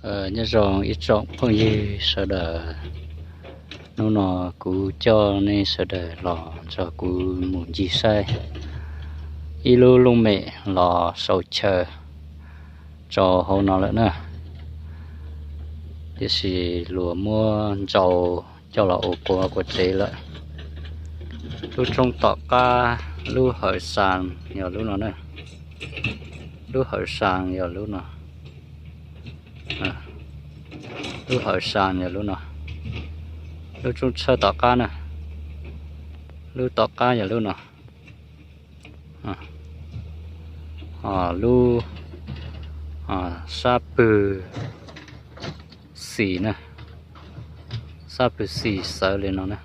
Nyob zoo ib tsoom phooj ywg sawv daws, hnub no kuv coj nej sawv daws los nrog kuv mus ncig saib ib lub looj mem los sau chaw rau hauv no lawm na. Tiam sis luag muab ntsau coj los ua quav quav tsev lawm. Lub roob tom qab, lub hawm xas yog lub no na. Lub hawm xas yog lub no. Lub hawm xas yog lub no. Lub roob tshawb tom qab na. Lub tom qab yog lub no. Lub sab pwg xis na. Sab pwg xis xawv li no na.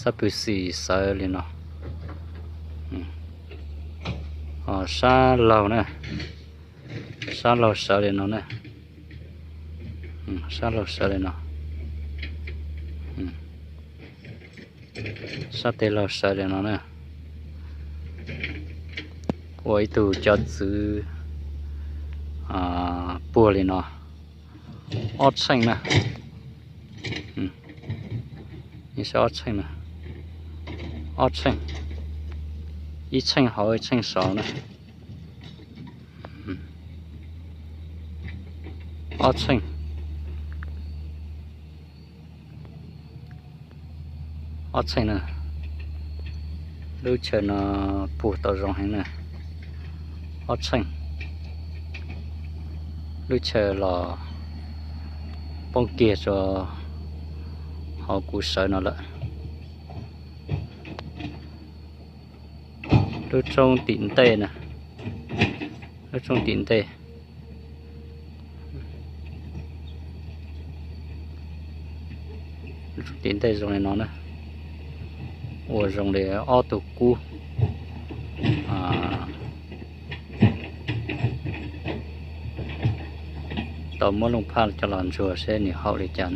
Sab pwg xis xawv li no. Sab laug na. Sab laug sawv li no na. Sab laug sawv li no. Sab tes laug sawv li no na. Ua ib tug cov txwv puag li no. Ob tsheej na. Ob tsheej, ib tsheej hauv ib tsheej saud na. Ob tsheej. Ob tsheej na. Lub chaw no puag tau zoo heev na. Ob tsheej. Lub chaw los poob kiag rau hauv kuv sawv no lawm. Lub roob tim ntej na. Lub roob tim ntej. Lub roob tim ntej zoo li no na. Ua zoo li ob tug kub. Tau muab looj phaj coj los ntsuag seb nws haum li cas.